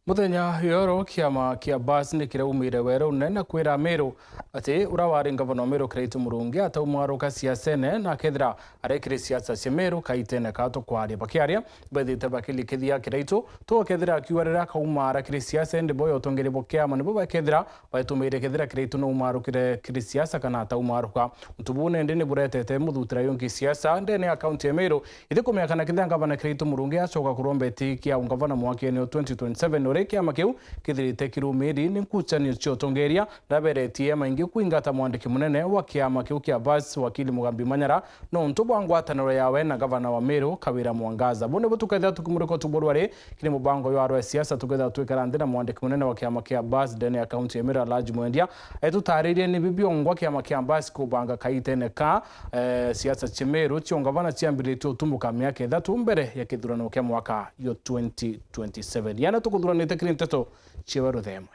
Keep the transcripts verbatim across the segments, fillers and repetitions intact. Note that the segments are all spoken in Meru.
Muthenya yoro kiama kia Bus ni kiraumire werune na kwira Meru ati ura wari ngavana wa Meru Kiraitu Murungi ataumwaruka siasene na akethira arekire siasa cia Meru kaitene ka tukwaria. Bakiaria bethite bakilikithia Kiraitu tu akethira akiuga riria akaumara kiri siasa, indi bo ya utongeria bwa kiama nibo bakethira baitumiire kethira Kiraitu no umarukire kiri siasa kana ataumaruka. Untu buu nindi ni buretete muthutira yungi siasa ndene ya kaunti ya Meru. Iti kumenyekana kethira ngavana Kiraitu Murungi acoka kuromba iti kia ungavana mwakene wa twenty twenty-seven, uri kiama kiu kithirite kirumiri ni nkucanio cia utongeria, ndaberetie maingi kuingata mwandiki munene wa kiama kiu kia Bus, wakili Mugambi Manyara, nontu bwa ngwataniro yawe na gavana wa Meru, Kawira Mwangaza. Buu nibu tukethira tukimurika utubu rwari kiri mubango jwa arwa siasa, tukethira twikara nthi na mwandiki munene wa kiama kia Bus ndene ya kaunti ya Meru, Alhaji Mwendia, etutaririe ni bi biongwa kiama kia Bus kubanga kaitene ka, eh, siasa cia Meru cia ungavana ciambiritie utumuka miaka ithatu mbere ya kithurano kia mwaka yo twenty twenty-seven. Yana tukuthuranite kiri nteto ciewe ruthemwe.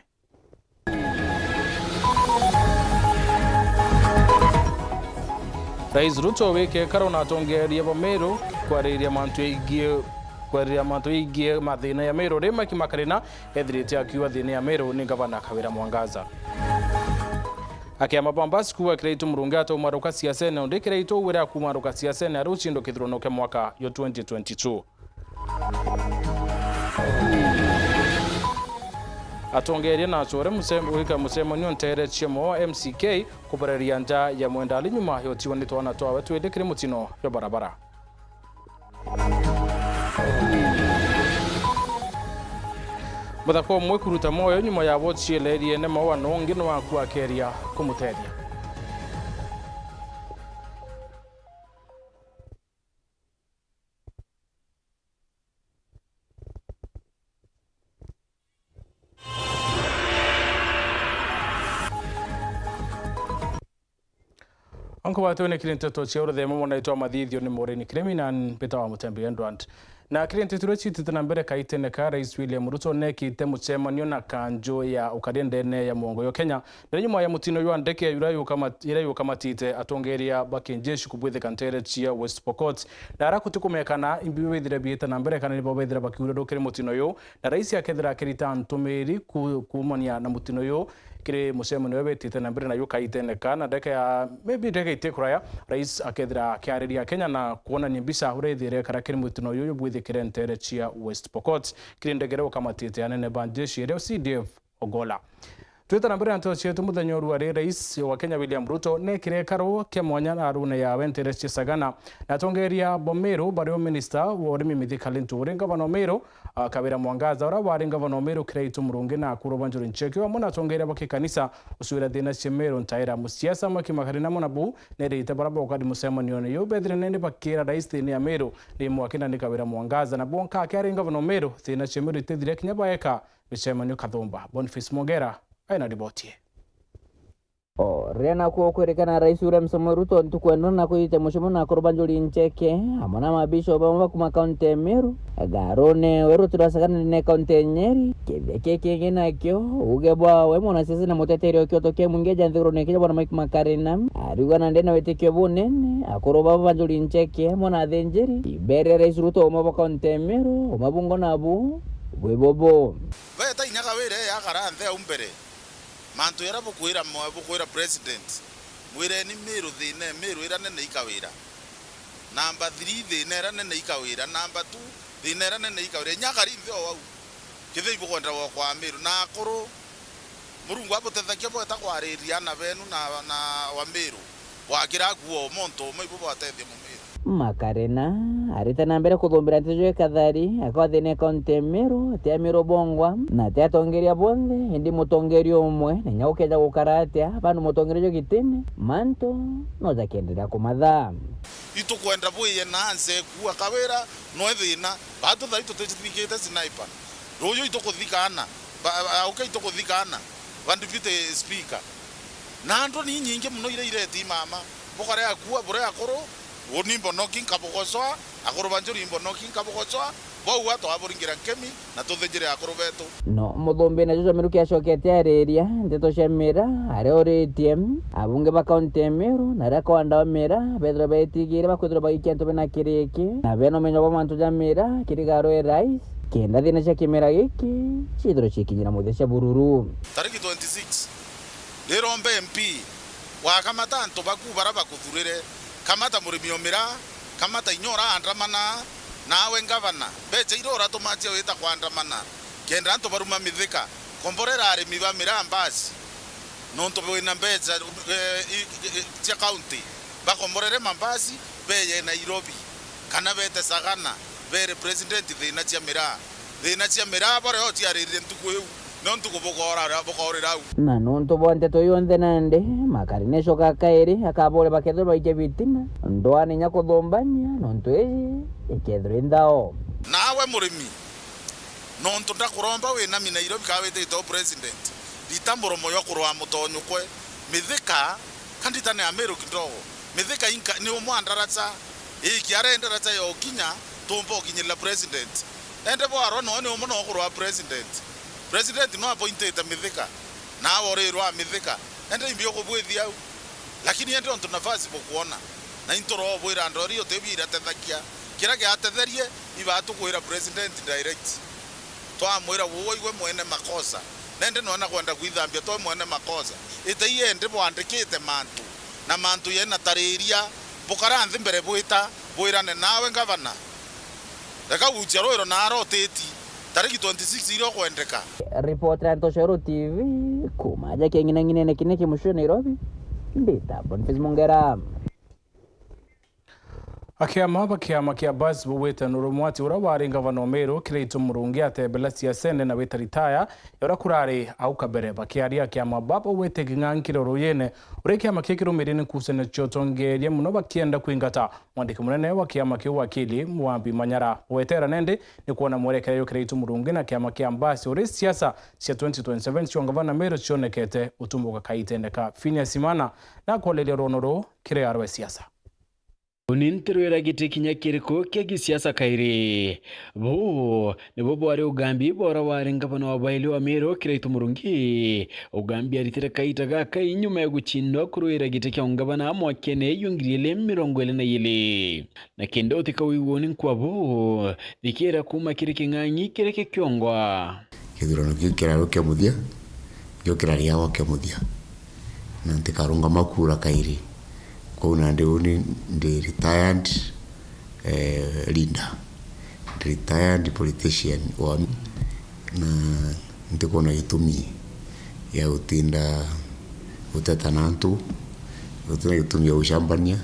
Rais Ruto wike karo na atongeria ba Meru kwariria mantu yaigie, kwariria mantu yaigie mathina ya Meru, ri Mike Makarina ethirite akiuga thina ya Meru ni ngavana Kawira Mwangaza. Akiama ba Bus kuuga Kiraitu Murungi ataumaruka siasene, undi Kiraitu wira akumaruka siasene ari ucindo kithurano kia mwaka yo twenty twenty-two. Atongeria na acore musem-, gwika mucemanio nteere cia Moo M C K kubareria nja ya Mwendali nyuma ya utiwa ni twana twawe twiri kiri mutino jwa barabara. Muthaka umwe kuruta mwoyo nyuma ya bo cielerie ne maua nongi no akua akeria kumutethia. Anko batwe ni kiri nteto cia uruthemo mwana itwa mathithio ni Maureen Kirimi na mbita wa Mutembi Edward. Na kiri nteto iria ciitite na mbere kaitene ka, Rais William Ruto nekite mucemanio na kanju ya ukaria ndene ya mwongo yo Kenya. Na nyuma ya mutino jwa ndege ira yukamat-, ira yukamatite atongeria ba kinjeshi kubwithika nteere cia West Pokot. Na ara gutikumenyekana imbi bithire biite na mbere kana nibo bethira bakiururukire mutino uyu. Na rais akethira akirita ntumiri ku-, kuumania na mutino uyu kiri mucemanio uria betite na mbere nayo kaitene ka, na ndeka ya, maybe ndeka itikuraya, rais akethira akiariria Kenya na kuonania mbica uria ithire kara kiri mutino uyu bwithikire nteere cia West Pokot. Kiri ndege iria ukamatite anene ba njeshi iria C D F Ogolla. Twita na mbere na nteto cietu, muthenya uruari, rais wa Kenya William Ruto nekire karo kia mwanya na arune yawe nteere cia Sagana na atongeria bo Meru, bario minista wa urimi Mithika Linturi, ngavana wa Meru, ah, Kawira Mwangaza, uria wari ngavana wa Meru Kiraitu Murungi na akuru ba Njuri Ncheke, amwe na atongeria ba kikanisa ucwira thina cia Meru ntaira musiasa Mike Makarina. Mona buu nerite bara bokari mucemanione yu bethire nene bakira rais thina ya Meru ni mwakina ni Kawira Mwangaza, na bonka akiari ngavana wa Meru thina cia Meru itithire kinya baeka micemanio kathumba. Boniface Mwongera aina riboti ii. O riria nakuo kwirikana Rais William Samoei Ruto ntuku eno na kwite mucemanio na akuru ba Njuri Ncheke amwe na mabishop bamwe ba kuma kaunti ya Meru, Garone weru turasagana ne kaunti ya Nyeri. Kethia kii kingi nakio uge bwawe mwanasiasa na muteteri o kioto kia mwingi ja nthigurune kia bwana Mike Makarina ariuga na ndena witikio bunene akuru baba ba Njuri Ncheke amwe na athinjiri ibere Rais Ruto uma bwa kaunti ya Meru, uma bungo nabu bwi bubu. Beta inya Kawira eya akara nthi au mbere. Mantu jaria bukwira mwa-, bukwira president, mwireni Meru thina, Meru iria nene i Kawira. Namba three thina iria nene i Kawira, namba two thina iria nene i Kawira. Inya akari nthi o au. Kethira ibukwenda gwokwa Meru na akuru, Murungu abutethagia bweta kwariria ana benu na, na wa Meru. Bwakira kuo muntu umwe ibo bwatethia Mumiru. Makarena arite na mbere kuthumbira nteto jwe kathari, akwa thina kaunti ya Meru, ti Amiru bongwa, na ti atongeria bonthe, indi mutongeria umwe, na inya gukeja gukara atia, bandu mutongeria jwe gitine, mantu no jakenderea kumatha. Itukwenda bwiye na nse kuua Kawira, no thina, batu thai tutithikite sniper. Ruyu itukuthika ana, ba, ba, uke itukuthika ana, ba deputy speaker. Na antu ni nyingi muno iria ireti mama. Bukare akua, bure akuru, uni mbonoki nkabugocoa, akuru ba Njuri mbonoki nkabugocoa, bau atwaburingira nkemi, na tuthinjire akuru betu. No muthumbi na Joshua Miruki acokete ariria nteto cia Mira, aria uritie abunge ba kaunti ya Meru, na aria kwanda wa Mira, bethirwe betigire bakwithirwa bagikia antu bena kiriki, na bena umenyo bwa mantu ja Mira, kiri garo e rais, kenda thina cia kimera giki ciithirwe cikinyira muthia cia bururu. Tariki twenty-six, ndiromba M P, wakamata antu baku bara bakuthurire, kamata murimi o miraa, kamata inya uraandamana, nawe ngavana, mbeca iria uratuma cia wita kwandamana, kenda antu baruma Mithika, komborera arimi ba miraa mbasi, nontu bwina mbeca, eh, i, i, cia county, bakomborere mambasi, beye Nairobi, kana bete Sagana, bere president thina cia miraa. Thina cia miraa borio ciaririre ntuku iu, nio ntuku bukoora, bukoorira au. Na nontu bwa nteto yonthe nandi, makari necoka kairi, akabore bakethirwa baija bitina, ndwani inya kuthumbania, nontu iji ikethirwa i nthao. Nawe murimi, nontu ndakuromba winami Nairobi ka witite u president, rita muromo jwa kurwaa mutonyukwe, Mithika, ka nditane Ameru kidogo, Mithika inka, ni umwe a ndaraca, ii kiara i ndaraca ya ukinya, tumba ukinyirira president. Ende bwarwa noo ni umwe noo kurwaa president. President no appointite Mithika, nawe urirwaa Mithika. Ende imbi ukubwithia au. Lakini ende ontu nafasi bukwona, na intu urobwira ndori utibiratethagia. Kiria giatetherie, iba tukwira president direct. Twamwira, "Uwe iwe mwene makosa." Nende nona kwenda kwithambia twe mwene makosa. Ite iende bwandikite mantu, na mantu yena tariria, bukara nthi mbere bwita, bwirane nawe ngavana. Reka gucia rwiro na aroteti, tariki twenty-six iria ukwendeka. Ripoti ya Ntoshero T V, kuma aja keng'inang'inene kine kimucio Nairobi, mbita Boniface Mungera. Akiama ba kiama kia Bus baugite nurumwe ati uria wari ngavana o Meru Kiraitu Murungi atebela siasene na wita ritaya ya uria kurari au kabere. Bakiaria akiama ba baugite king'ang'ire uruyine uria kiama kii kirumirie ni nkucanio cia utongeeria muno bakienda kwingata mwandiki munene wa kiama kiu wakili Mwambi Manyara. Gwetera nendi ni kwona mwerekera jwa Kiraitu Murungi na kiama kia Bus uri siasa cia twenty twenty-seven cia ungavana Meru cionekete utumbuka kaitende ka Phineas Imana na akoleria rwono ruu kiri arwe siasa. Uni ntirwira giti kinya kiriku kia gisiasa kairi. Buu nibo bwari ugambi bwa uria wari ngavana wa baili wa Meru Kiraitu Murungi. Ugambi aritire kaita gaka inyuma ya gucindwa kurwira giti kia ungavana mwakene jwa ngiri ili mirongo ili na ili. Na kenda utikawigua uni nkwa buu, thikira kuuma kiri king'ang'i kiri kikiongwa. Kithurano kiu kirari kia muthia, nikio kirari giakwa kia muthia, na ntikarungama kuura kairi. Kwou nandi uni ndi retired, eh, leader, ndi retired politician wa, na ntikwona gitumi gia gutinda guteta na antu, gutina gitumi gia gucambania.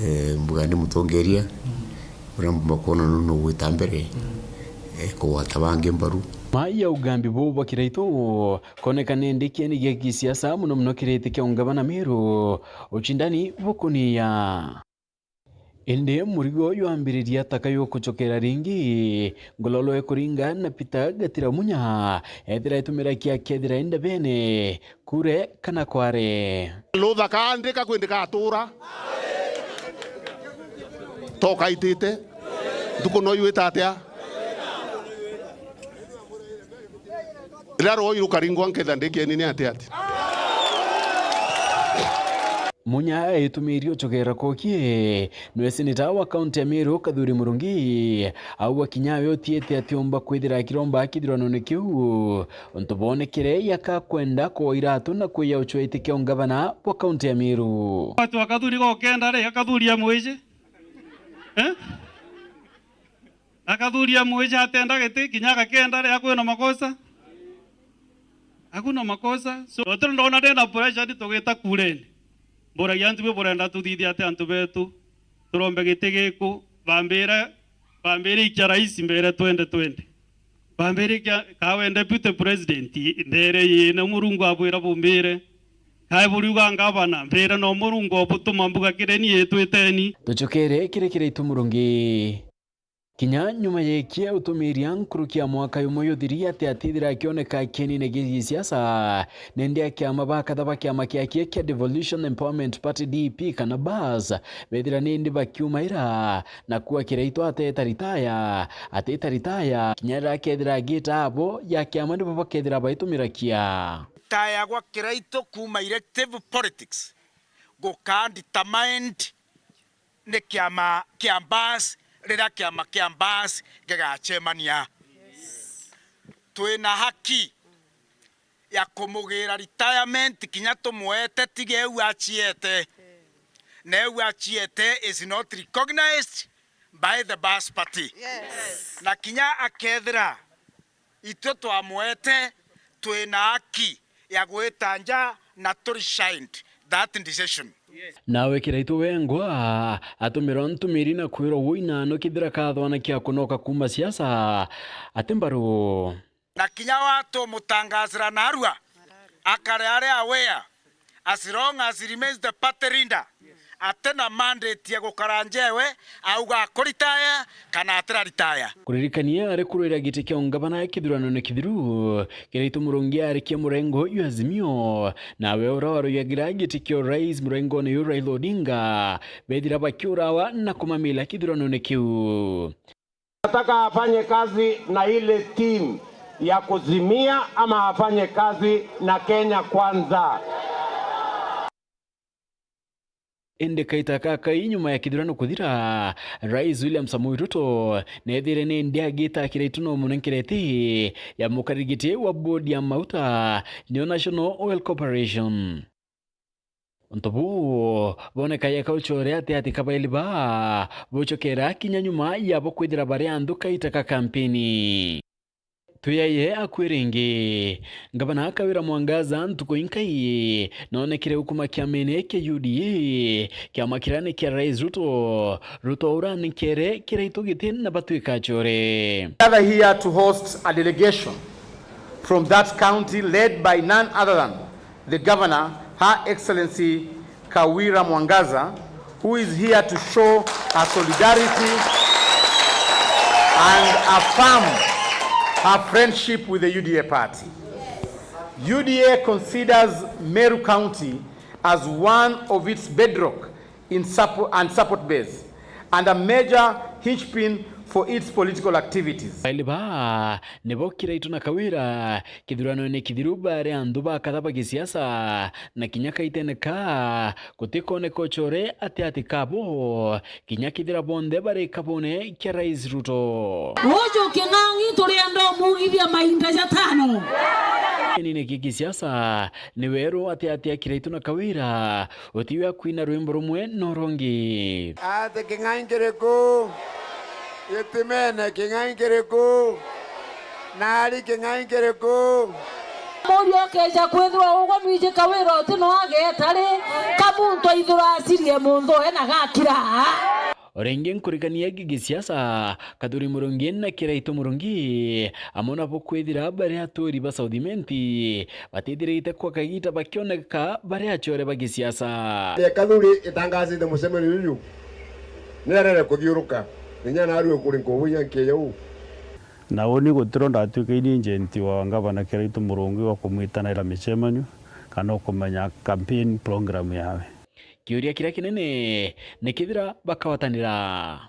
Eh, mbuga ndi mutongeria uria mbumba kwona nu nugwita mbere, eh, kugwata bangi mbaru. Ma ya ugambi buu bwa Kiraitu koneka ni ndikieni gia gisiasa, muno muno kiriti kia ungavana Meru, ucindani bukunia. Indi murigo jwambiriria taka jukucokera ringi, ngololo ikuringa na Peter Gatira Munya ethira itumira kia kethira indebene. Kure kana kware. Lutha kaandika kwi ndikatuura. Tokaitite. Ntuku no iwita atia? Riria rwoi rukaringwa nketha ndikieni ni ati ati. Munya aitumiri ucogera kokie nwe seneta wa kaunti ya Meru Kathuri Murungi. Au akinya awe utiete atiumba kwithira akiromba kithurano-ini kiu. Untu boonekere yaka kwenda kwoa iratu na kwiya ucweti kia ungavana bwa kaunti ya Meru. Watu wa Kathuri gokenda ri, Akathuri amwiji? Eh? Akathuri amwiji atenda giti, kinya agakenda ri, akwina makosa? Hakuna makosa. So, turi ndona ndena pressure ndi tugita kureni. Mburagia antu bi burenda tuthithie ati antu betu? Turombe giti giku, bambire, bambire ikia rais mbere twenty twenty. Bambire ikia, kawe deputy president, ndere yina Murungu abwira bumbire. Kae buriuga ngavana, mbire no Murungu obutuma mbuga kireni yitwiteni. Tucukire kiri Kiraitu Murungi. Kinya nyuma yekia utumiria nkuruki ya mwaka yumwe yuthiri ati atithira akioneka akienine gisiasa, nende akiama ba katha ba kiama kiakie kia Devolution Empowerment Party D E P kana Bus, bethira nindi bakiumaira na kuwa Kiraitu ateta ritaya, ateta ritaya, kinya riria akethira agita abo ya kiama nibo bakethira baitumirakia. Ritaya gwa Kiraitu kuuma elective politics gukaa determined ni kiama kia Bus riria kiama kia Bus gigacemania. Twina haki ya kumugira retirement kinya tumwete, tiga eu aciete. Na eu aciete is not recognized by the bus party. Yes. Na kinya akethira itwe twamwete, twina haki ya gwita nja na tu resigned that decision. Nawe Kiraitu wengwa atumirwa ntumiri na kwirwa wina no kithira kathwana kia kunoka kuuma siasa ati mbaru. Na kinya watu mutangasira narua akare ari aware, as long as he remains the party leader, ati na mandate ya gukara njewe, auga akuritaya kana atiraritaya. Kuririkania ari kurwira giti kia ungavana kithurano-ini kithiru, Kiraitu Murungi ari kia murengo jwa Azimio, nawe ura warujagira giti kia urais murengone yu Raila Odinga, bethira bakiurawa na kumamila kithurano-ini kiu. Nataka afanye kazi na ile team ya kuzimia ama afanye kazi na Kenya Kwanza. Indi kaita kakai nyuma ya kithurano kuthira, Rais William Samoei Ruto neethire ni ndi agita Kiraitu no munenkereti ya mukarigiti wa board ya mauta, niyo National Oil Corporation. Untu buu bwoneka yeka ucore ati ati kabaili baa bucokera kinya nyuma yabo kwithira bari anthu kaita ka kampeni. Tuyaye akwi ringi. Ngavana Kawira Mwangaza ntuku inkai noonekire ukuma kiamene kia U D A, kiama kiria ni kia Rais Ruto, Ruto uranenkere Kiraitu giti na batwika acore. Gather here to host a delegation from that county led by none other than the Governor, Her Excellency Kawira Mwangaza, who is here to show her solidarity and affirm her friendship with the U D A party. U D A considers Meru County as one of its bedrock in suppo-, and support base and a major hinge pin for its political activities. Baili baa nibo Kiraitu na Kawira kithurano-ini kithiru bari anthu bakatha ba gisiasa, na kinya kaitene kaa gutikoneka ucore ati ati kabo, kinya kithira bonthe bari kabone kia Rais Ruto. Uju King'ang'i turienda umugithia mainda jatano. Nini kia gisiasa ni weru ati ati a Kiraitu na Kawira, utiwe akwina rwimbo rumwe no rungi. Ati King'ang'i kiriku? Gitimene King'ang'i kiriku? Nari King'ang'i kiriku? Murio ukeja kwithirwa ugwe nwiji Kawira uti no ageta ri, ka muntu aithura acirie muntu ena gakira. O ringi nkurikania gigi siasa, Kathuri Murungi na Kiraitu Murungi, amwe nabo kwithira bari aturi ba South Imenti, batithirite kwa kagiita bakioneka bari acore ba gisiasa. Kathuri itangazite mucemanio juju, ni arere kuthiuruka, inya narue kuri nkubu ya nkeya u. Na uni gutiro ndatuika ini agent wa ngavana Kiraitu Murungi wa kumwitanaira micemanio kana ukumenya campaign program yawe. Kiuria kiria kinene ni kethira bakagwatanira.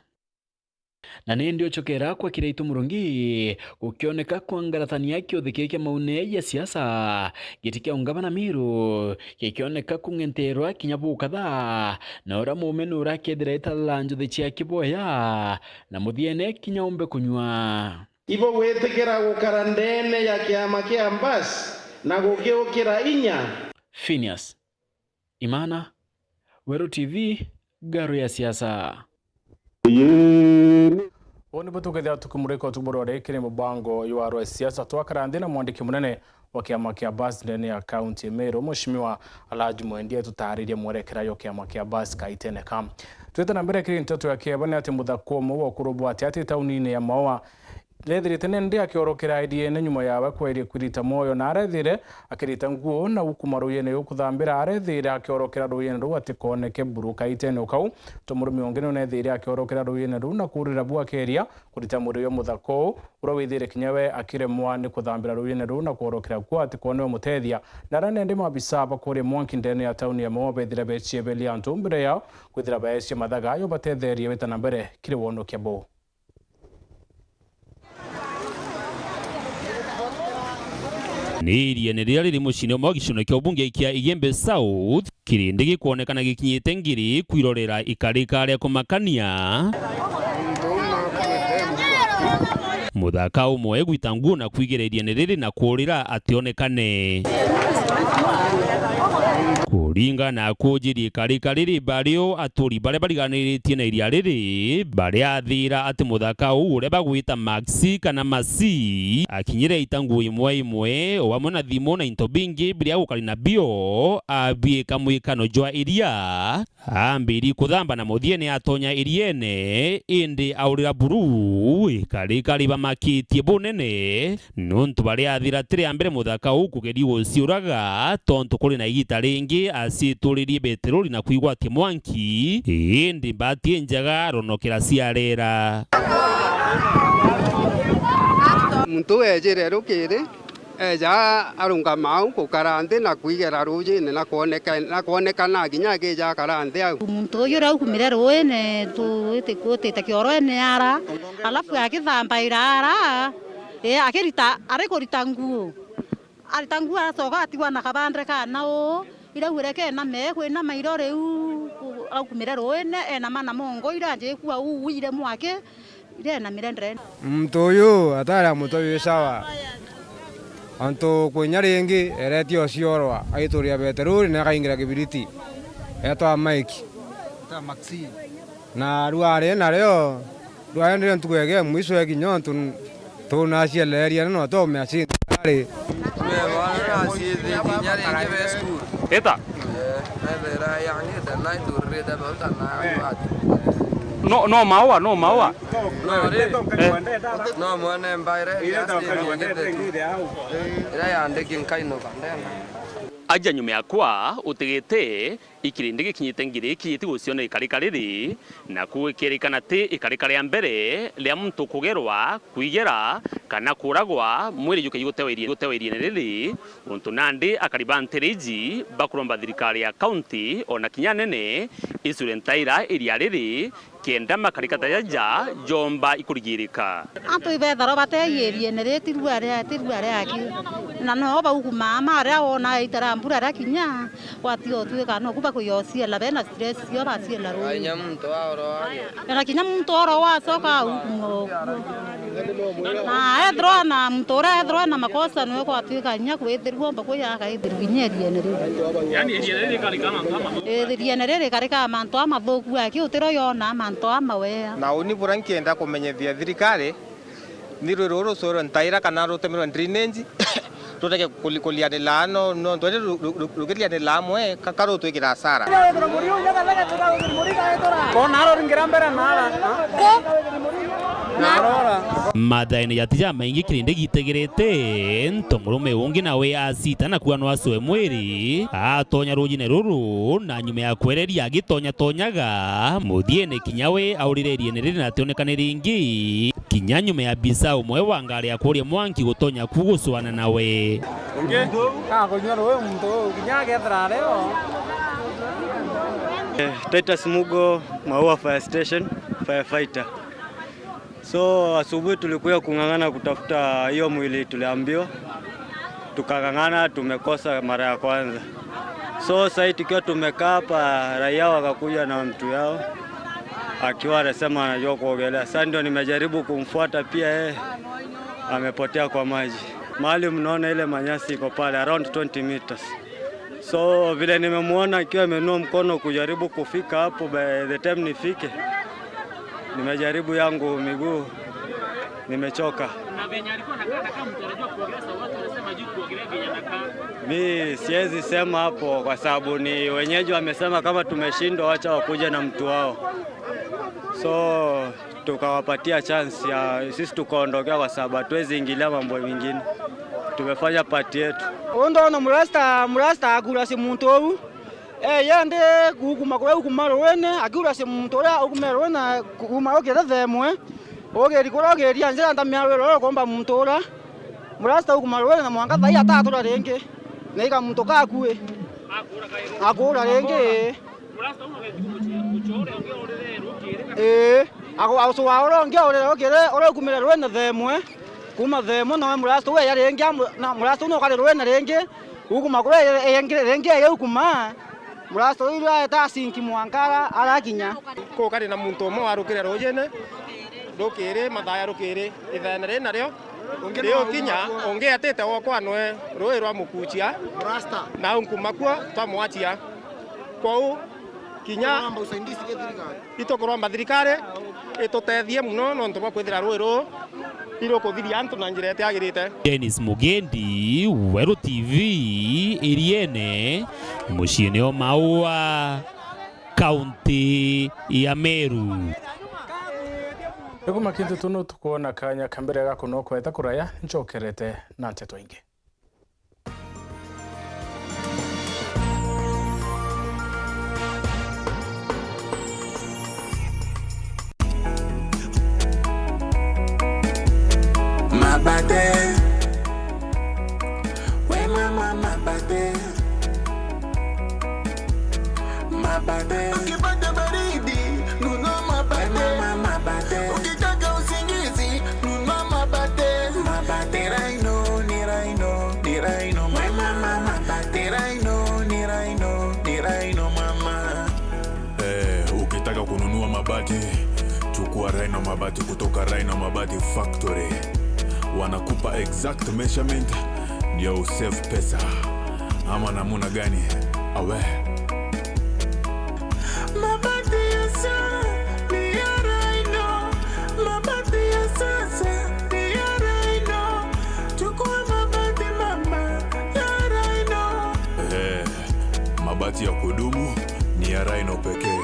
Na nindi ucokera kwa Kiraitu Murungi gukioneka kwangaratania kiuthi kii kia maune ya siasa, giti kia ungavana Meru gikioneka kung'enterwa kinya bukatha, na uria muumenu urakethira italala njuthi cia kiboya, na muthiene kinya umbe kunyua. Ibo gwitikira gukara ndeene ya kiama kia Mbas na gugiukira inya. Phineas Imana, Weru T V, Ngaru ya Siasa. Uu nibu tukethira tukimurika utuku bwa rwari kiri mubango jwa Ngaru ya Siasa, twakara nthi na mwandiki munene wa kiama kia Mbas ndene ya kaunti ya Meru, Mheshimiwa Alhaji Mwendia, tutaririe mwerekera jwa kiama kia Mbas kaitene ka. Twite na mbere kiri nteto ya kieba ni ati muthako umwe wa ukurubwa ati ati taunine ya Maua Arethirite nindi akiorokera idiene nyuma yawe kweria kwirita mwoyo, na arethire akirita nguo na ukuma ruyene ruu kuthambira. Arethire akiorokera ruyene ruu atikoneke buru kaitene o kau. Tomurume ungi nunethire akiorokera ruyene ruu na kurira bu akeria kurita mwiri uyu muthaka uu, uria withire kinya we akiremwa ni kuthambira ruyene ruu na kuorokera kuo atikonewe mutethia. Na aria nindi maabisa ba kuria mwanki ndene ya tauni ya Maua bethire beciebeli antu mbere yao kwithira baecia mathaga ayo batetherie wita na mbere kiri wonokia buu. Ni iriene riria riri muciine umwe wa gicigoone kia ubunge kia Igembe South, kirindi gikwonekana gikinyite ngiri kwirorera ikarika ria kumakania. Muthaka umwe gwita nguo na kwigereria ni riri na kuurira ationekane. Kuringana na kuujiria ikarika riri, bario aturi baria bariganiritie na iria riri bariathira ati muthaka uu uria bagwita Maxi kana Masi akinyire aita nguo imwe imwe, o amwe na thimu na into bingi biria gukari nabio, abiika mwikano jwa iria. Aambiri kuthamba na muthie ni atonya iriene, indi aurira buru, ikarikari bamakitie bunene, nontu bariathira ti ria mbere muthaka uu kugeria guciuraga, tontu kuri na igita ringi aciituririe beteroli na kwigwatia mwanki, indi mbati injega aronokera ciarera. Muntu uu eejire rukiri, eeja arungama au gukara nthi na kwigera ruujine na kwoneka-, na kwonekana kinya akija akara nthi au. Muntu uyu riria aukumire ruujine, tu-, iti-, utite kioroene ara, alafu akithambaira ara, ee, akirita, ari kurita nguo. Arita nguo aracoka atigwa na kabandre kana uu, irauire kename, kwinama iro riu, aukumire ruujine, enama na mongo, iranjikua uu, ire mwaki, irenamire ndene. Muntu uyu atari a mutwe wi sawa. Antu kwinya ringi eretie ociorwa, aituria beteroli na akaingira kibiriti. Etwa Mike. Etwa Maxi. Na riu ari nario, riu aendire ntuku yake ya mwisho ya kinya untu tunacieleria no tome acinda ari. Ita? No, no maua, no maua. No, ri. Eh. No mwene mbaire, ira yandiki nkainuka ndena. Aja nyuma yakwa utigite, ikirindi gikinyite ngiri ikinyiti guciona ikarika riri, naku gikirikana ti ikarika ria mbere ria muntu kugerwa, kwigera, kana kuragwa, mwiri jukeji gutewa irie-, gutewa iriene riri, untu nandi akari ba ntiri iji bakuromba thirikari ya kaunti, ona kinya nene, icure ntaira iria riri, kenda makarika ta jaja jomba ikurigirika. Antu ibethagirwa bategia iriene riri, ti rua ria, ti rua riaki. Na no baukumaa, ma aria wona itara mbura riakinya, gwatiga utwika noku bakuya uciela, bena stress cio baciela ruu. Kinya muntu aoroa. Na kinya muntu oro wacoka aukuma okuo. Na ethirwa na muntu uria ethirwa ena makosa niwe gwatwika kinya kwithirua omba kuya akaithirua kinya iriene riu. Yaani iriene riri rikarika mantu ama- Iriene riri rikarika mantu amathuku aki utiro yona mantu amawea. Na uni buria nkienda kumenyethia thirikari, ni rwi ruru rucurwe ntaira kana rutemerwe drainage, rurege kuli-, kulianira no, nontu ri ru-, ru-, ru-, rukilianira amwe, ka-, karutwikira hasara. Kona aroringira mbere na ara, ha? Narora. Mathaene jati jamaingi kirindi gitegerete, nto murume ungi nawe acita na kuanwa acwe mwiri, atonya rujine ruru, na nyuma ya kwereria agitonyatonyaga, muthiene kinya we aurire iriene riri na ationekane ringi. Kinya nyuma ya bisa umwe wa ngari ya kuria mwanki gutonya ku gucwana nawe. Ungi? Akunyua rui muntu uu, kinya akethira ari o. Eh, Titus Mugo, Maua Fire Station, firefighter. So, asubuhi tulikuja kung'ang'ana kutafuta hiyo mwili tuliambiwa. Tukang'ang'ana, tumekosa mara ya kwanza. So, sasa tukiwa tumekaa hapa, raia wakakuja na mtu yao, akiwa anasema anajua kuogelea. Sasa ndio nimejaribu kumfuata pia, yeye amepotea kwa maji. Mahali mnaona ile manyasi iko pale, around twenty meters. So, vile nimemuona akiwa ameinua mkono kujaribu kufika hapo, by the time nifike, nimejaribu yangu miguu, nimechoka. Na venye alikuwa anakaa, anakaa mtu anajua kuogelea, sasa watu wanasema hajui kuogelea venye anakaa. Mi siwezi sema hapo kwa sababu ni wenyeji wamesema kama tumeshindwa, wacha wakuje na mtu wao. So, tukawapatia chance ya sisi tukaondokea kwa sababu hatuwezi ingilia mambo mengine. Tumefanya part yetu. Undu ona murasta, murasta akuracia muntu uu. Eh, yendi gukuma kuria ukuma ruene, akiuracia muntu uria ukumire ruene kuma ukire themwe. Ugiri kuria ugiria njira ntamia rwiro ruria ukomba muntu uria. Murasta ukuma ruene na mwanka thai atatura ringi. Na ika muntu kakui. Akura ringi. Ii, agu-, agucua uria ungi aurire ukiri, uria ukumire ruene themwe, kuma themwe nawe murasta uu eya ringi, amu-, na murasta uu nukari ruene ringi, ukuma kuria e-, e-, ringi eya ukuma, murasta uu riria aeta asinki mwanka ara-, arakinya. Kuu kari na muntu umwe warukire rujine, Rukiri, mathaa ya rukiri, ithaene riri nario riukinya, ungi atite wokwa nwe ruui rwa Mukuchia, na unkuma kuo twamwachia. Kwou kinya itukuromba thirikari itutethie mono nontu bwa kwithira ruui ruu irukuthiria antu na njira itiagirite. Dennis Mugendi, Weru T V, Iriene, muciini o Maua, kaunti ya Meru. Ni kuma kintu tunu tukwona kanya ka mbere ga kunokweta kuraya, ncokerete na nteto ingi. Mabate. We mama, mabate. Mabate. Ukipata baridi, nunua mabate. We mama, mabate. Ukitaka usingizi, nunua mabate. Mabate. Ni Rhino, ni Rhino, ni Rhino, mama. Mabate. Ni Rhino, ni Rhino, ni Rhino, mama. Eh, ukitaka kununua mabati, chukua Rhino Mabati kutoka Rhino Mabati Factory. Wanakupa exact measurement, ndio usave pesa. Ama namuna gani? Awe. Mabati ya sa-, ni ya Rhino. Mabati ya sasa ni ya Rhino. Chukua mabati mama ya Rhino. Eh, mabati ya kudumu ni ya Rhino pekee.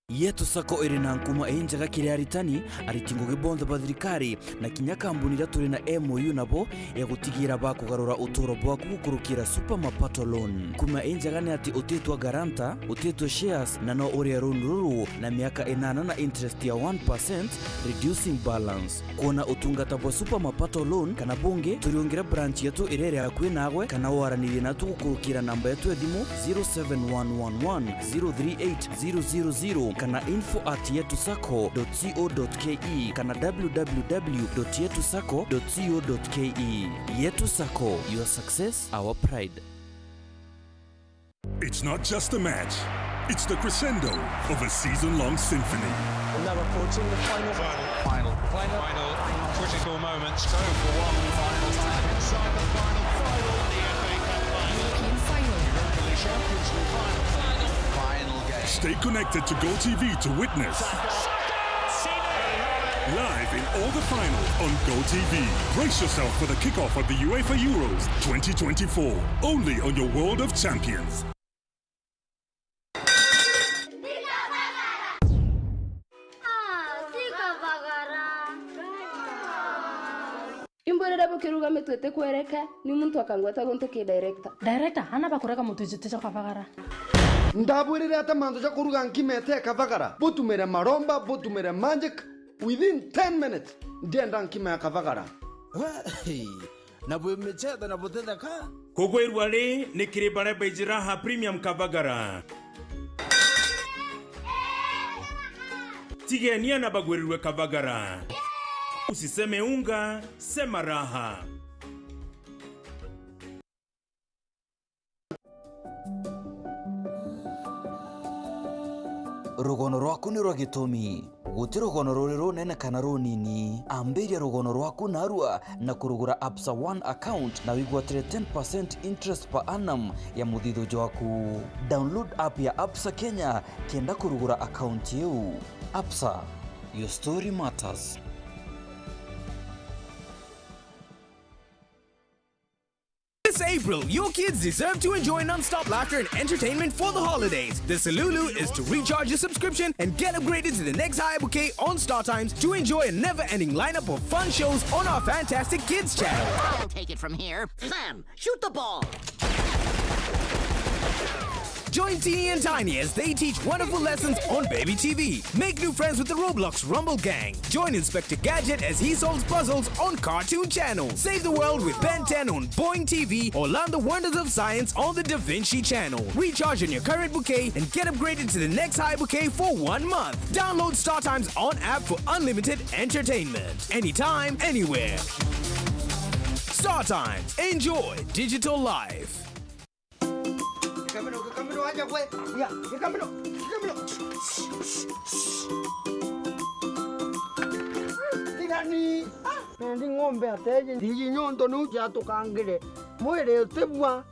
Yetu Sacco iri na nkuma injega kiri aritani, ariti ngugi bonthe ba thirikari, na kinya kambuni iria turi na M O U nabo ya gutigira bakugarura uturo bwaku gukurukira Super Mapato Loan. Nkuma injega ni ati utitwa guarantor, utitwa shares, na no urie loan ruru na miaka inana na interest ya one percent, reducing balance. Kwona utungata bwa Super Mapato Loan kana bungi, turiungire branch yetu iria iri akui nagwe, kana waranirie natu gukurukira namba yetu ya thimu zero seven one one one zero three eight zero zero zero kana info at yetu sacco dot co dot ke kana w w w dot yetu sacco dot co dot ke. Yetu Sacco, your success, our pride. It's not just a match, it's the crescendo of a season-long symphony. Now approaching the final. Final. Final. Final. Final. Critical moments. Go for one final time inside the final. Final. The F A Cup final. European final. Europa League Champions League final. Final. Final game. Stay connected to Go T V to witness. Live in all the finals on Go T V. Brace yourself for the kickoff of the UEFA Euros twenty twenty-four, only on your World of Champions. Imbwirire bukiruga mitwe itikwereke, ni muntu akangweta guntu ki director. Director, ana bakurega mutu jiti jwa kabagara. Ndabwirire ati mantu ja kuruga nkima ite kabagara, butumire maromba, butumire magic, within ten minutes, ndienda nkima ya kabagara. We, hey, na bwi michetho na butetheka. Kugwirua ri ni kiri baria baiji raha premium kabagara. Tigenia na bagwirirwe kabagara. Usiseme unga, sema raha. Rugono rwaku nirwo gitumi. Guti rugono ruri runene kana runini. Ambiria rugono rwaku narua na kurugura Absa One account na wigwatire ten percent interest per annum ya muthithu jwaku. Download app ya Absa Kenya kenda kurugura account iu. Absa, your story matters. This April, your kids deserve to enjoy non-stop laughter and entertainment for the holidays. The Salulu is to recharge your subscription and get upgraded to the next higher bouquet on StarTimes to enjoy a never-ending lineup of fun shows on our fantastic kids channel. I'll take it from here. Sam, shoot the ball. Join Teeny and Tiny as they teach wonderful lessons on Baby T V. Make new friends with the Roblox Rumble Gang. Join Inspector Gadget as he solves puzzles on Cartoon Channel. Save the world with Ben ten on Boing T V or learn the wonders of science on the Da Vinci Channel. Recharge on your current bouquet and get upgraded to the next high bouquet for one month. Download StarTimes on app for unlimited entertainment. Anytime, anywhere. StarTimes. Enjoy digital life. Gikamiro, gikamiro, aja gwe. Ya, gikamiro, gikamiro. Tigani. Ah, nandi ng'ombe ateje. Ndiji nyonto niu ciatukangire. Mwiri utibua.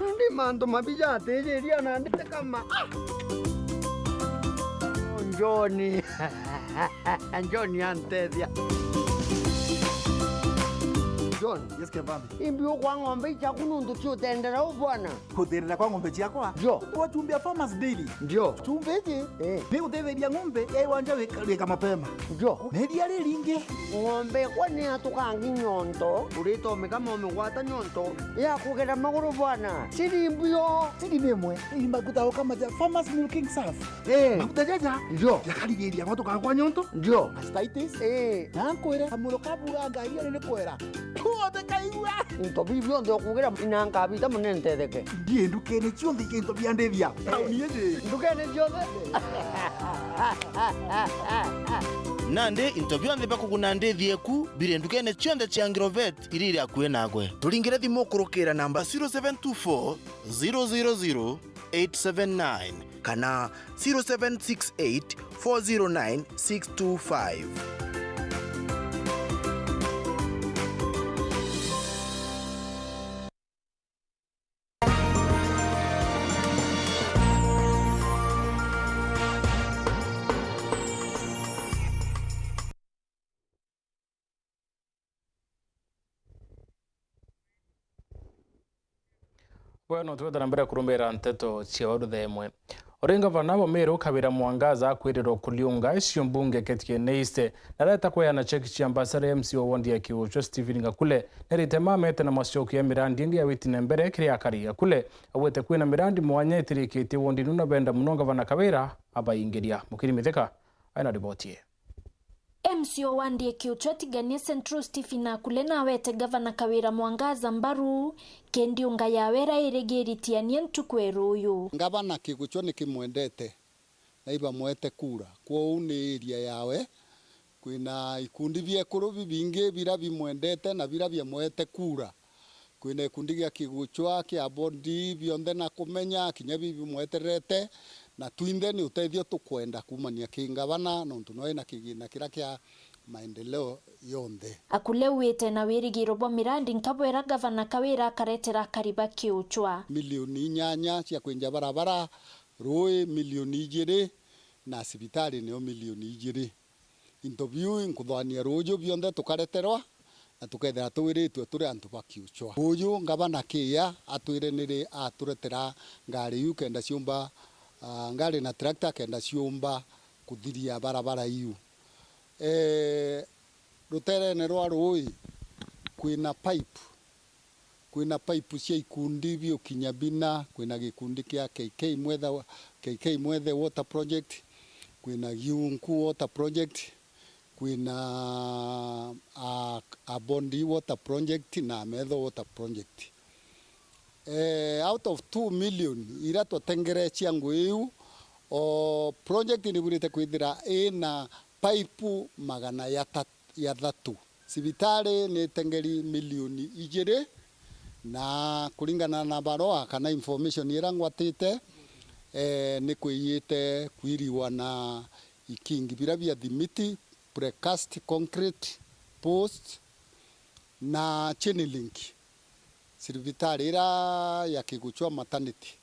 Nandi mantu mabi jatijiria nandi tikama. Ah! John. John antethia. John. Yes, Kevambi. Imbi ukwa ng'ombe ichaku nuntu ciutendera u bwana. Kuthirira kwa ng'ombe ciakwa? Ndio. Twachumbia Farmers Daily. Ndio. Chumbi iji, eh, ni gutetheria ng'ombe ya iwanja wika, wika mapema. Ndio. Na iria riringi. Ng'ombe kwa ni atukangi nyonto, uritomika mome gwata nyonto, ya kugera maguru bwana. Siri mbio. Siri ni imwe. Imba kutauka maja Farmers Milking Surf. Eh. Maguta jaja. Ndio. Yakarigiria gwatuka kwa nyonto. Ndio. Mastitis. Eh. Na nkwire, kamuro kabura ngari ni kwera. Kuothe kaigua. Into biu bionthe ukugira ina nkabita mune ntetheke. Ndie ndukene cionthe into bia ndithia. Tauni iji. Ndukene cionthe. Nandi into bionthe bia kuguna ndithia eku biri ndukene cionthe cia Agrovet iria iri akui nagwe. Turingire thimu kurukira namba zero seven two four, zero zero zero, eight seven nine kana zero seven six eight, four zero nine, six two five. Bweno, twete na mbere kurumira nteto cia uruthe imwe. Uri ngavana wa Meru Kawira Mwangaza akwirirwa kuriunga icio mbunge Ketiene East, na areta kweana cheki cia mbasari. M C A wa ward ya Kiuchwa Stephen Gakule nerite mamete na macokio ya mirandi ingi ya witi na mbere kiri akari. Gakule augite kwina mirandi mwanya itirikitie ward inu na benda muno ngavana Kawira abaingiria. Mukiri Mithika aina riboti ii. M C A wa ward ya Kiuchwa Tigania Central Stephen Akule nawete Gavana Kawira Mwangaza mbaru, kendi unga yawe irairigiri Tiania ntuku ya ruuyu. Ngavana Kiguchwa nikimwendete na ibamwete kura, kwou ni area yawe. Kwina ikundi bia ekuru bibingi bira bimwendete na bira biamwete kura. Kwina gikundi gia Kiguchwa, kia Bondi, bionthe na kumenya, kinya bibi mwetererete, na twinthe ni utethio tukwenda kumania ki ngavana, nontu noe na kigina kiria kia maendeleo yonthe. Akule auite na wirigiro bwa mirandi nkabwera ngavana Kawira akaretera akari ba Kiuchwa. Milioni inyanya cia kwinja barabara, rui milioni ijiri, na cibitari nio milioni ijiri. Into biu inkuthwania ruuju bionthe tukareterwa, na tukethira twiritue turi antu ba Kiuchwa. Ruuju ngavana kiya atwire ni ri aturetera ngari iu kenda ciumba, ah, ngari na tractor kenda ciumba kuthiria barabara iu. Eh, ruterene rwa ruui kwina pipe. Kwina pipe cia ikundi biukinya bina, kwina gikundi kia K K Mwethe, K K Mwethe Water Project, kwina Giunku Water Project, kwina, a, Abondi Water Project na Metho Water Project. Eh, out of two million iria twatengerecia ngui iu, o project ni ibwirite kwithira ina pipe magana ya ta-, ya thatu. Cibitari ni itengeri milioni ijiri, na kuringana na barua kana information iria ngwatite, eh, ni kwiyite kwiriwa na ikingi bira bia thimiti, precast concrete post na chain link. Cibitari iria ya Kiguchwa maternity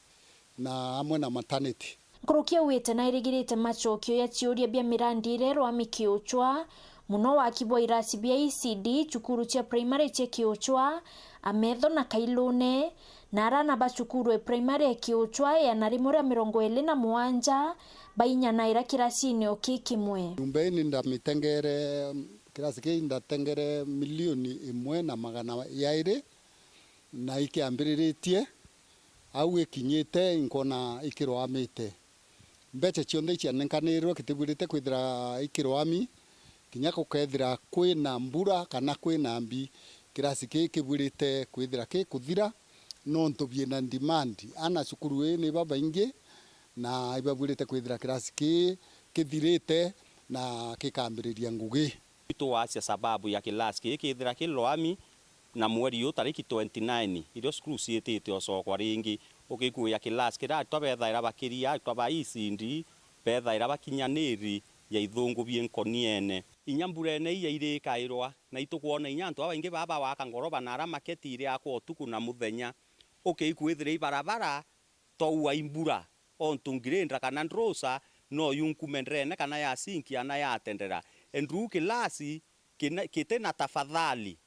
na amwe na maternity. Nkuruki auite nairigirite macokio ya ciuria bia mirandi iria irwami Kiuchwa, muno waki bwa irasi bia E C D, cukuru cia primary cia Kiuchwa, Ametho na Kailune, na arana ba cukuru e primary e Kiuchwa ya na rimwe ria mirongo iri na mugwanja bainyanaira kirasini o ki kimwe. Nyumba ii ni ndamitengere, kirasi kii ndatengere milioni imwe na magana jairi, na ikiambiriritie, Au ikinyite, inkona ikiroamite. Mbeca cionthe icianenkanirwe kitibwirite kwithira ikiroami, kinya gukethira kwina mbura kana kwina mbi, kirasi kii kibwirite kwithira kikuthira, nontu biina demand. Ana cukuru ii ni babaingi, na ibabwirite kwithira kirasi kii kithirite na kikambiriria ngugi. Itwacia sababu ya kilasi kii kithira kiroami, na mweri uyu tariki twenty nine, irio cukuru ciitite ocokwa ringi, ukikuia kilasi kiria aritwa bethaira bakiria, aritwa ba E C D bethaira bakinyaniri ya ithungu bie nkoniene. Inya mburene ii yairi ikairwa, na itukwona inya antu babaingi baa bawaka ngoroba na aria maketi iriakwa utuku na muthenya. Ukiikwithira ibarabara toua imbura, ontu ngirindra kana ndrusa no yunkume ndeene kana yasinki ana yatendera. Endu kilasi kina-, kiti na tafadhali.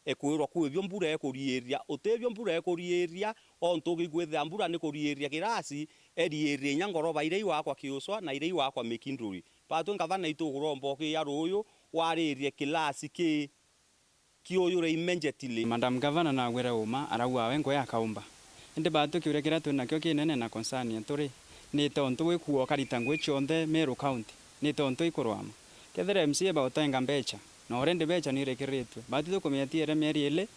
Ekwirwa kwibio mbura ekuriiria, utibio mbura ekuriiria, ontu ugikwithira mbura ni kuriiria kirasi, eriirie inya ngoroba iria iwakwa Kiucwa na iria iwakwa Mikinduri. Batwi ngavana, itukuromba ukiya ruuyu wariirie kirasi kii kiuyure immediately. Madam Gavana nagwire uma, arauga we ngwe akaumba. Indi batwi kiuria kiria twi nakio kinene na concern yetu ri, ni tontu wi kuuga ukarita ngugi cionthe Meru County, ni tontu ikurwama. Kethira M C A bautenga mbeca, na already mbeca ni irekereretwe, batwi tukumenya tiere mieri ili,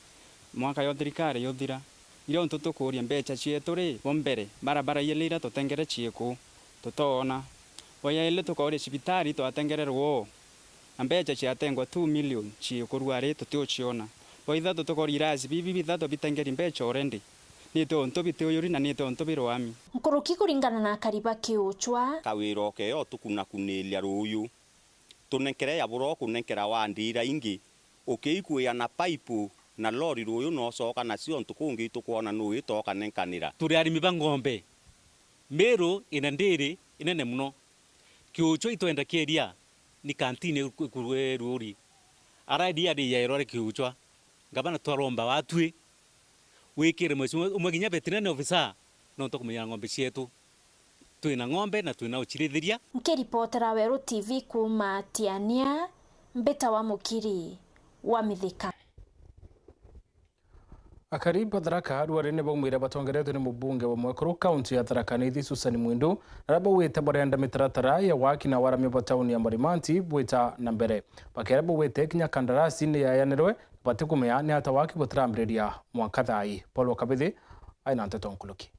mwaka yo thirikari yuthira. Irio ntu tukuuria mbeca cietu ri, bo mbere, barabara iele iria tutengere cieku, tutoona. Bo ya ili tukooria cibitari twatengererwe uu, na mbeca ciatengwa two million cieku ruari tutiuciona. Bo ithatu tukooria irasi bibi bithatu bitengeri mbeca already. Ni tontu bitiuyuri na ni tontu birwami. Nkuruki kuringana na akari ba Kiucwa. Kawira ukeo tukunakuniria ruuyu. Tunenkere ya buro kunenkera wa ndiira ingi, ukiikuia na paipu na lori ruuyu noocoka nacio ntuku ngi itukwona nuu itookanenkanira. Turi arimi ba ng'ombe. Meru ina ndiri inene mono. Kiucwa itwenda kieria ni kantini ikurwe ruuri. Ara iria ni yairwa ri Kiucwa. Ngavana twaromba watwi wikire mheshimiwa umwe kinya veterinary officer nontu kumenyera ng'ombe cietu. Twina ng'ombe na twina ucirithiria. Nkiripotera Weru T V kuuma Tiania, mbita wa Mukiri wa Mithika. Akari ba Tharaka ruari ni baumire batongeretwe ni mubunge wa mwekuru kaunti ya Tharaka Nithi Susan Mwindu, na aria baugite barenda mitaratara ya waki na waramia bwa tauni ya Marimanti bwita na mbere. Bakiaria baugite kinya kandarasi ni yayanirwe, batikumenya ni ata waki butirambiriria mwanka thaa ii. Paul Kabithi aina nteto nkuruki.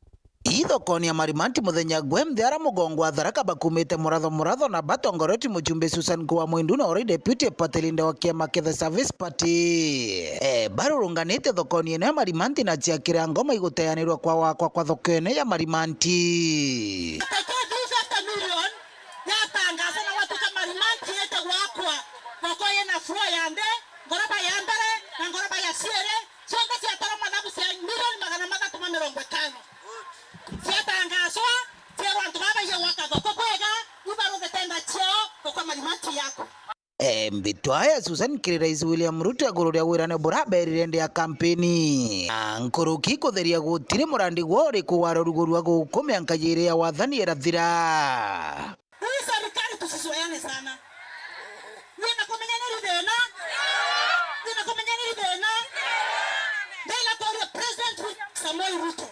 Ii thokoni ya Marimanti muthenya gwe mthia, ara mugongo wa Tharaka bakumite muratho muratho na batongoretwe muchumbi Susan Kuwa Mwindu na uri deputy party leader wa kiama kia The Service Party. E, barurunganite thokoni ino ya Marimanti na ciakira ngoma iguteanirwa kwa wakwa kwa thoko ino ya Marimanti. Thirty million yatangazwa na watu ka Marimanti ite gwakwa, thoko ina floor ya nthi, ngoroba ya mbere na ngoroba ya ciiri, cionthe ciatarwa mathabu cia milioni magana mathatu ma mirongo itano. Ciatangazwa, cierwa antu baba baige gwaka thoko bwega, ibaruthite nda ciao, thoko Marimanti yako. E, mbitwa ya Susan kiri Rais William Ruto iguru ria wirane buraberire ndi ya kampeni. Na nkuruki kutheria gutiri murandi gwo uriku warorugurua gukumia nkaji iri ya wathani irathira. Hii serikali tusizoeane sana. Nina kumenya nini thina? Nina kumenya nini thina? Ndina kuria President William Samoei Ruto.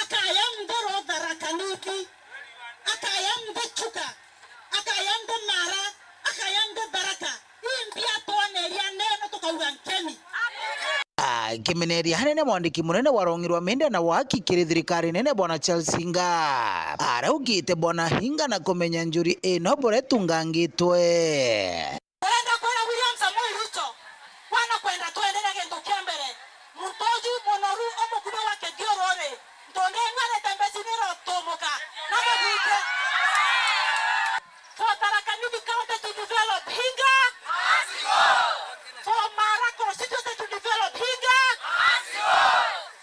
Akaya mthero Tharaka Nithi. Akaya mthi Chuka. Akaya mthi Mara. Akaya mthi Tharaka. Imbi atwaneria neno tukauga nkeni. Akimeneria hanene mwandiki munene wa rwang'i rwa miende na waki kiri thirikari nene Bwana Charles Hinga, araugite Bwana Hinga na kumenya njuri ino buria itungangitwe. Turenda kwira William Samoei Ruto, bwana kwenda twenderea gintu kia mbere. Muntu uju munoru umukubi wa kithiururi, ntonde imwe arete mbeci nirotumuka. Na mubite. For Tharaka Nithi County to develop, Hinga. For Mara constituency to develop, Hinga.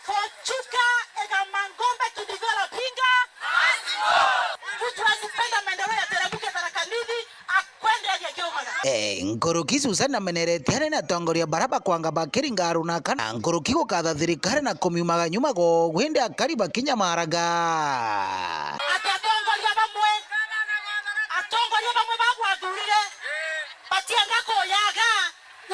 For Chuka, Egamangombe to develop, Hinga. Mtu asipenda maendeleo ya Tharaka Nithi, akwende aje kiumaga. Eh, nkuruki Susan ameneretie hanene atongoria bara bakwanga bakiringa aruna kana nkuruki gukatha thirikari na kumiumaga nyuma gogwende akari bakinyamaraga. Ati atongoria bamwe, atongoria bamwe bagwathurire batienda kuyaga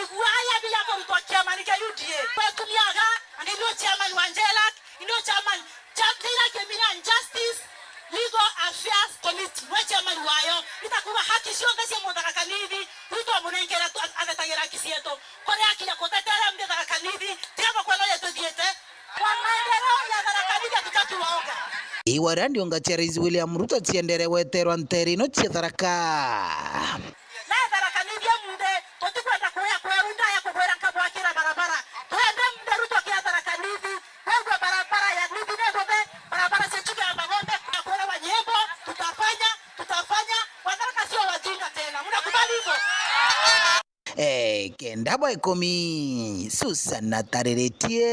igua ya biya kurutwa kiamani kia U D A. Kwetu miaga, na ndio chairman wa J L A C, ndio chairman, chairman Ya kutetea mbi Tharaka Nithi, tiga kwenda uria tuthiite. Kwa maendeleo ya Tharaka Nithi hatutaki waoga. Iwa ria ndiunga cia Rais William Ruto ciendere gweterwa nteere ino cia Tharaka. Na Tharaka Nithi ya munde, tutikwenda kuya kweunda ya kugwira nkabwakira barabara. Twende munde Ruto kia Tharaka Nithi, kwegua barabara ya Nithi ni nduthe, barabara cia Chuka ya Magombe, na kuelewa nyimbo, tutafanya, tutafanya, Watharaka sio wajinga tena. Mnakubali hivyo? Eh, kenda bwa ikumi, Susan atariritie.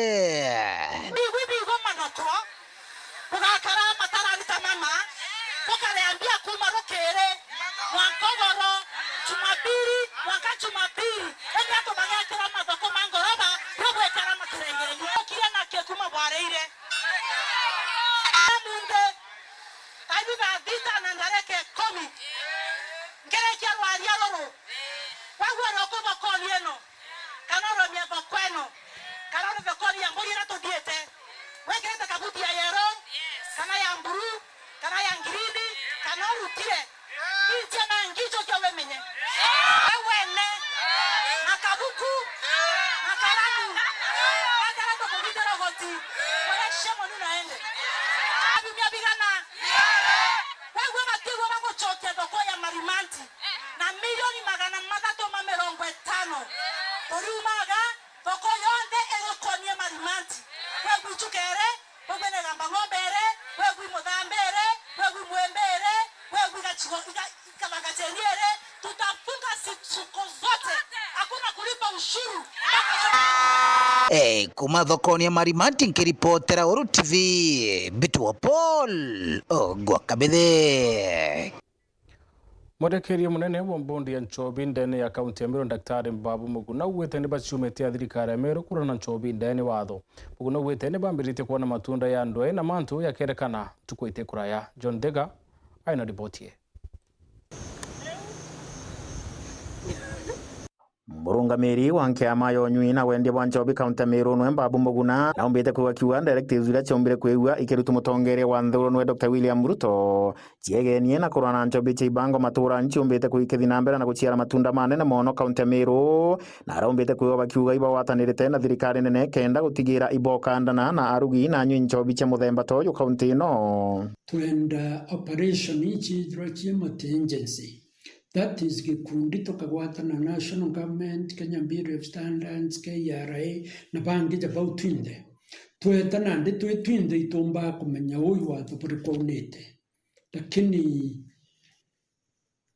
Bigwi bigo manoko, bugakara matarani ta mama, bukariambia kuma rukiri, mwanka ugoro, Jumapili, mwanka Jumapili, indi antu bagekira mathoko ma ngoroba, bugwikara makirengereni. Ukire na kio kuma bwareire. Munde, kaibu thaa thita na ndareke ikumi. Ngerekia rwaria ruru. Wagua roko thokoni ino, kana uromia thoko ino, kana uri thokoni ya mburi iria tuthiite, wikirite kabuti ya yellow, kana ya blue, kana ya green, kana urutire, ngitia na ngicho kia wemenye. We wene, na kabuku, na karamu, gatara tukugitira goti, wala shemo ni naende. Abimia bigana. Wagua batigwa bagucokia thoko ya Marimanti. Na milioni magana mathatu ma mirongo itano. Turiumaga thoko yonthe igukonie Marimanti. Wegwi Chuka iri, wegwi Negamba Ng'ombe iri, wegwi Muthamba iri, wegwi Mwembe iri, wegwi Gachigo, Iga-, Ikabanga Cheni iri, tutafunga si-, soko zote. Hakuna kulipa ushuru. Eh, kuma thokoni ya Marimanti nkiripotera Uru T V, Bitu wa Paul, Ogwa Kabithe. Mwendekeria munene wa mbondi ya nchobi ndene ya kaunti ya Meru, Daktari Mbabu Muguna, augite ni baciumite a thirikari ya Meru kurana na nchobi ndene watho. Muguna augite ni bambiritie kwona matunda ya ndwee na mantu yakerekana ntuku itikuraya. John Thega aina riboti ye. Murungamiri wa nkiama ya unyui na wendia bwa nchobi kaunti ya Meru nwe Mbabu Muguna, naumbite kwigua akiuga directives iria ciombire kwigua ikirutwa mutongeria wa nthuru nwe Doctor William Ruto, ciegenie na kurwana na nchobi cia ibango maturani ciumbite kwikithia na mbere na guciara matunda manene mono kaunti ya Meru, na araumbite kwigua bakiuga ibagwatanirite na thirikari nene kenda gutigira ibokandana na arugi na anyui nchobi cia muthemba ta uyu kaunti ino. Twenda operation ici ithirwa cia multi-agency. That is gikundi tukagwatana na National Government, Kenya Bureau of Standards, K R A, na bangi ja bau twinthe. Tweta nandi twi twinthe itumbaa kumenya ui watho buriku aunite. Lakini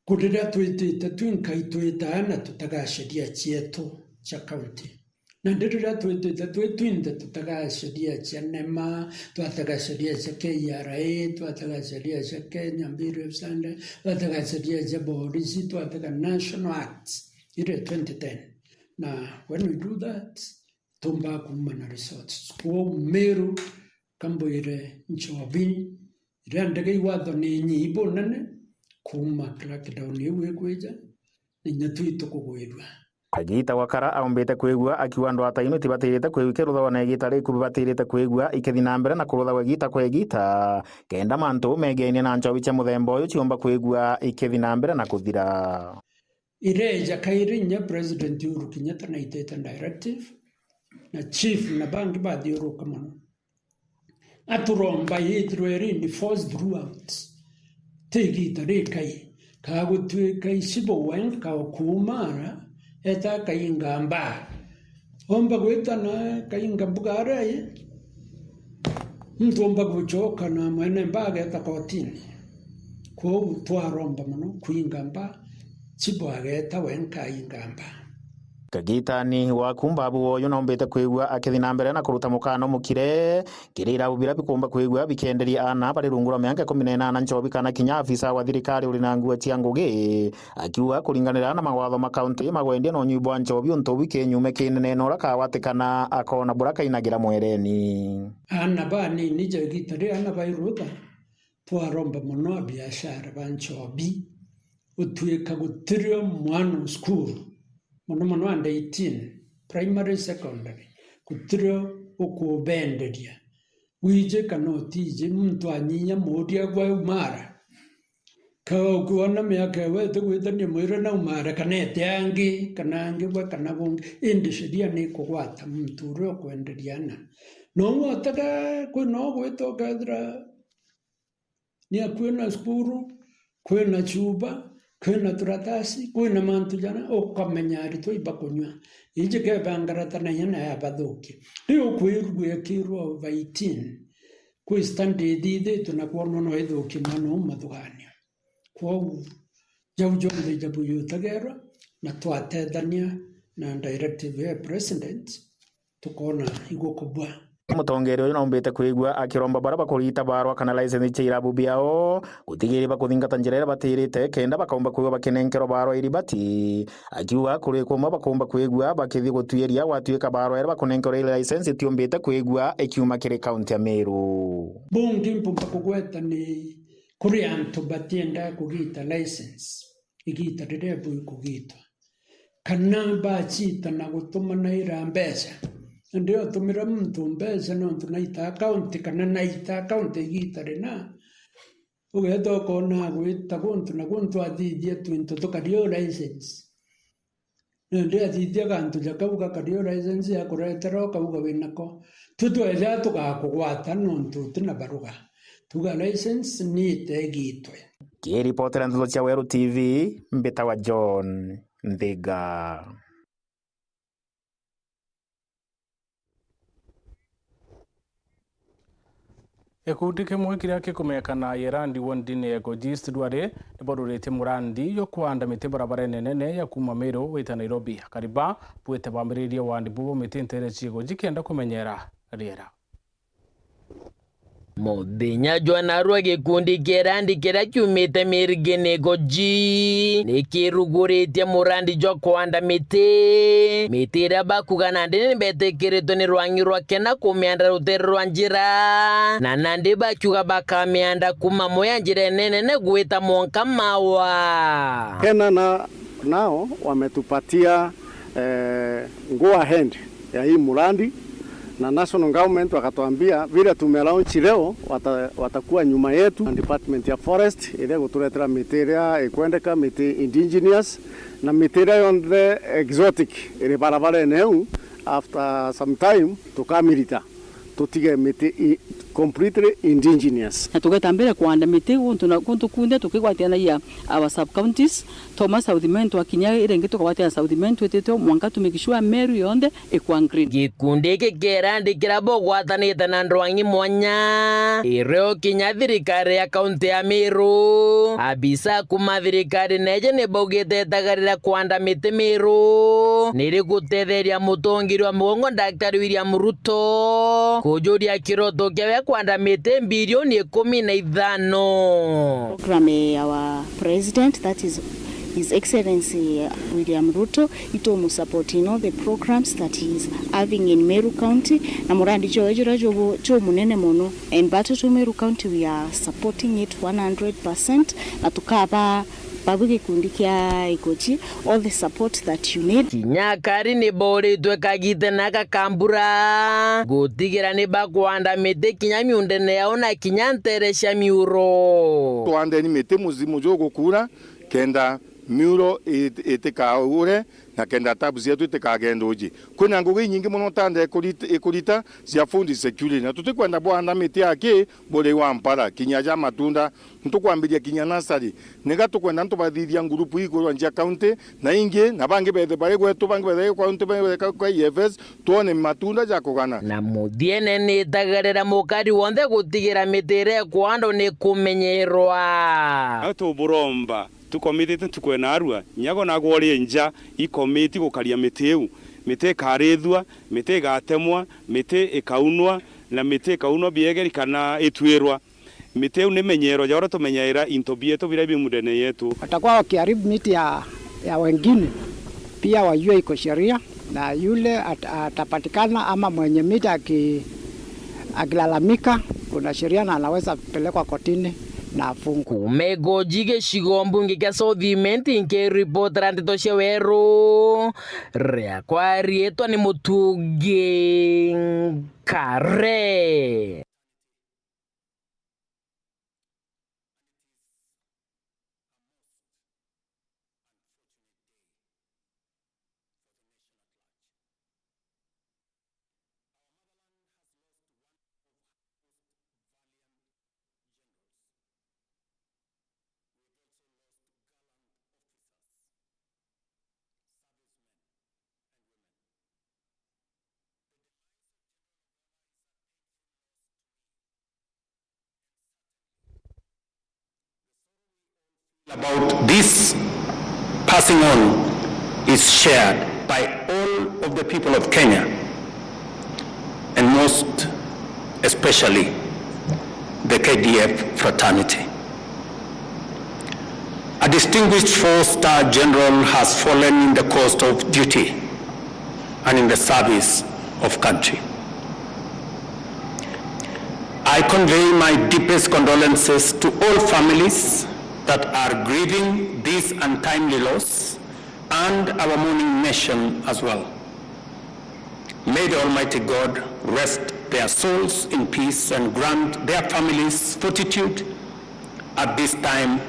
ku riria twitite twinkai twitaa na tutagaciria cietu cia kaunti. Nandi riria twitite twi twinthe tutagaciria cia nema, twatagaciria cia K R A, twatagaciria cia Kenya Bureau of Standards, twatagaciria cia borisi, twataga national acts iria twenty ten. Na when we do that, tumbaa kuuma na results. Kwou Meru, kambwire nchobi, iria ndege iwathwa ni inyi ibunene kuuma crackdown iu ikwija, na inya twi tukugwirua. Kagiita gwakara aumbite kwigua akiuga ndwata ino itibatirite kwigua ikiruthagwa na igiita rikubi batirite kwigua ikithi na mbere na kuruthagwa igiita kwa igiita, kenda mantu megenie na nchobi cia muthemba uyu ciumba kwigua ikithi na mbere na kuthira. Ireeja kairi inya President Uhuru Kenyatta naitite directive, na chief na bangi bathiuruka mono. Aturomba yithirwe iri enforced throughout. Ti igiita rikai, kagutwika icibo wenka o kuuma ara, eta akainga mbaa. Omba gwita na akainga mbuga aria i, muntu omba gucoka na mwene mbaa ageta kotini. Kwou twaromba mono kuinga mbaa, chibo ageta wenka ainga mbaa. Kagitani waku Mbabu woyu naumbite kwigua akithi na mbere na kuruta mukano mukire kiri irabu biria bikumba kwigua bikienderia aana bari rungu rwa mianka ikumi na inana nchobi kana kinya afisa wa thirikari uri na nguo cia ngugi, akiuga kuringanira na mawatho ma kaunti magwendia na unyui bwa nchobi untu bwi kinyume kinene na uria kagwatikana akona buria kainagira mwereni. Aana banini ja igiita ri aana bai rutha, twaromba mono abiashara ba nchobi gutwika gutirio mwana o cukuru, mono mono under eighteen, primary, secondary, gutirio ukubenderia. Wiji kana utiji, muntu anyinya muuria gwa umara, Ka ukwona miaka ewe itigwitania mwire na umare, kana ete angi, kana angi bwe, kana bungi, indi sheria ni ikugwata muntu uria ukwenderia ana. No ngwataga kwina ugwita ukethira ni akui na cukuru, kwina chuba, kwina turatasi, kwina mantu jana, ukamenya aritwa ibakunywa. Iji kebangarata na inya na yabathukia. Riu kwirugwekirwa over eighteen, kwi standard ithitwe na kwonwa no ithukie mwana uu mathuganio. Kwou, jau jonthe jabuyutagerwa na twatethania na directive ya president, tukoona igukubua. Mutongeria uyu naumbite kwigua akiromba baria bakurita barwa kana license cia irabu biao gutigiri bakuthingata njira iria batirite kenda bakaumba kwigua bakinenkerwa barwa iribati, akiuga kuri kumwe bakumba kwigua bakithii gutuiria gwatuika barwa iria bakunenkerwa iri license itiumbite kwigua ikiuma kiri kaunti ya Meru. Bungi mpumba kugweta ni kuri antu batiendaa kugita license igita riria bui kugitwa, kana bacita na gutumanaira mbeca. Indi utumira muntu mbeca nontu naita account kana naita account igita rina, ugeeta ukoona agwita guntu na guntu athithia twinto tukario license. Nandi athithia gantu ja kau gakario license akuretera ukauga winako. Twi tweja tugakugwata nontu uti na baruga. Tuga license ni itegitwe. Kiripotera ndeto cia Weru T V, mbitagwa John Nthiga. Gikundi kimwe kiria gikumenyekana Yerandi wondini ya Egoji East Dwari niboruritie murandi jwa kwanda miti barabarene nene ya kuuma Meru gwita Nairobi. Akari ba bwite bambiririe wandi buu bwa miti ntere cia Egoji kenda kumenyera riera. Muthenya jwa narua gikundi kia Erandi kiria kiumite Mirigini Egoji nikiruguritie murandi jwa kwanda miti. Miti iria bakuga nandi ni betikiritwe ni rwang'i rwa kena kumianda rutere rwa njira, na nandi bakiuga bakamianda kuuma Mwea njira inenene gwita mwanka Mawa. Kena na nao wametupatia, eh, go ahead ya hii murandi, na national government wakatuambia vile tumelaunch leo, wata-, watakuwa nyuma yetu, na department ya forest iria guturetera miti iria ikwendeka, miti indigenous, na miti iria yonthe exotic iri barabarene iu, after some time tukamirita, tutige miti i-, completely indigenous. Na tugeta mbere kwanda miti guntu na guntu kunthe tukigwatithanagia our sub counties. Twauma South Imenti twakinya iria ingi tukagwatithania South Imenti twitite mwanka to make sure Meru yonthe ikwa green. Gikundi giki kia Erandi kiria bugwatanite na ndwang'i mwanya irio kinya thirikari ya kaunti ya Meru. Abisa kuuma thirikari neeje ni baugite itagarira kwanda miti Meru niri gutetheria mutongeria wa mugongo Daktari William Ruto kujuria kiroto kiawe kwanda miti mbilioni ikumi na ithano. Program ya our president, that is His Excellency William Ruto, itumusupport in all the programs that he is having in Meru County, na murandi jwawe juria jubu-, jumunene mono. And Battle to Meru County, we are supporting it one hundred percent, na tukaba babu gikundi kia Egoji all the support that you need. Kinya akari ni boritwe kagite na gakambura gutigira ni bakwanda miti kinya miundene yao na kinya ntere cia miuro. Twandeni miti muzimu jugukura kenda miuro it-, itikaure na kenda tabu cietu itikagende uji. Kwina ngugi inyingi mono tanda ikurita, ikurita cia food security, na tutikwenda bwanda miti aki buri wa mpara, kinya ja matunda, ntukwambiria kinya nasari. Niga tukwenda ntubathithia ngurupu ikurwa nja county, na ingi, na bangi bethe bari gwetu, bangi bethe kwa county, bangi bethe kwa E F S, twone matunda ja kugana. Na muthiene nitagarira mukari wonthe gutigira miti iria ikwandwa ni kumenyerwa. Tuburomba tukomitite ntuku ya narua, nyago nagwo ri nja ikomiti gukaria miti iu. Miti ikarithua, miti igatemwa, miti ikaunwa, na miti ikaunwa biegeri kana itwirwa. Miti iu ni menyero ja uria tumenyaira into bietu biria bi mundene yetu. Watakuwa wakiharibu miti ya, ya wengine, pia wajue iko sheria. Na yule at-, atapatikana ama mwenye miti aki-, akilalamika, kuna sheria na anaweza pelekwa kotini na afungwe. Kuuma Egoji gicigo mbunge kia South Imenti, nkiripotera ndeto cia Weru, riakwa riitwa ni Mutungi Nkare. about this passing on is shared by all of the people of Kenya, and most especially the K D F fraternity. A distinguished four-star general has fallen in the course of duty and in the service of country. I convey my deepest condolences to all families that are grieving this untimely loss and our mourning nation as well. May the Almighty God rest their souls in peace and grant their families fortitude at this time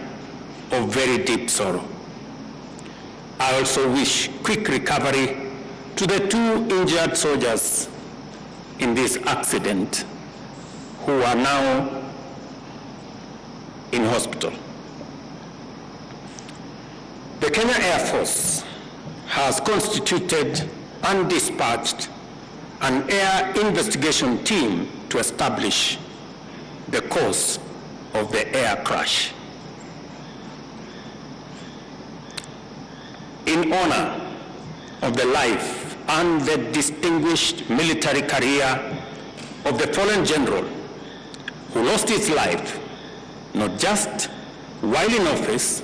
of very deep sorrow. I also wish quick recovery to the two injured soldiers in this accident who are now in hospital. The Kenya Air Force has constituted and dispatched an air investigation team to establish the cause of the air crash. In honor of the life and the distinguished military career of the fallen general who lost his life not just while in office,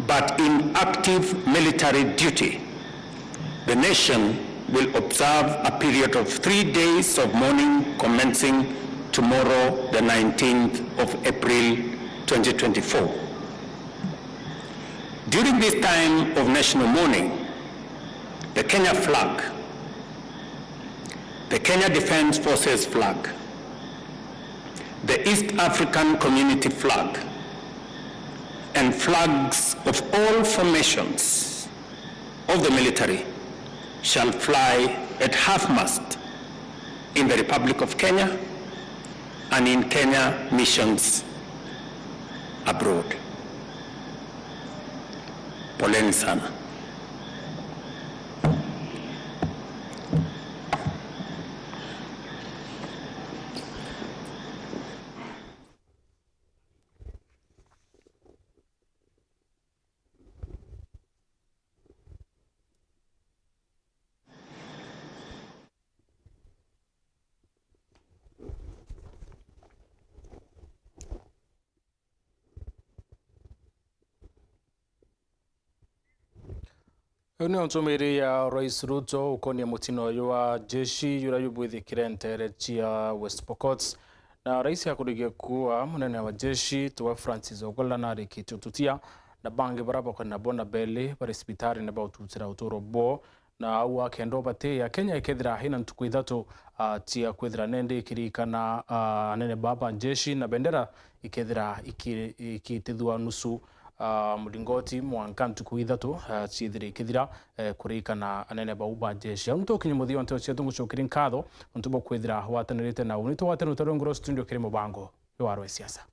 but in active military duty, the nation will observe a period of three days of mourning commencing tomorrow, the nineteenth of April, twenty twenty-four. During this time of national mourning, the Kenya flag, the Kenya Defence Forces flag, the East African Community flag, and flags of all formations of the military shall fly at half-mast in the Republic of Kenya and in Kenya missions abroad. Poleni sana. Iu niyo ntumiri ya Rais Ruto ukonia mutino uyu wa jeshi juria jubwithikire nteere cia West Pokot. Na rais akurikie kuuga munene wa jeshi tiwe Francis Ogolla narikitie ututia, na bangi baria bakwenda bona beli bari cibitari ni baututira uturo bwoo. Na au akenda ubatia Kenya ikethira ina ntuku ithatu, ah, cia kwithira nende ikiririkana, ah, anene baa ba njeshi na bendera ikethira iki-, ikitithua nusu, ah, muringoti mwanka ntuku ithatu, ah, ciithire ikithira, eh, kuririkana anene bau ba njeshi. Au nitukinye muthia wa nteto cietu, ngucokeria nkatho untu bwa kwithira watanirite na uni. Tugwatane utarungu rwa studio kiri mubango jwa Arwa Siasa.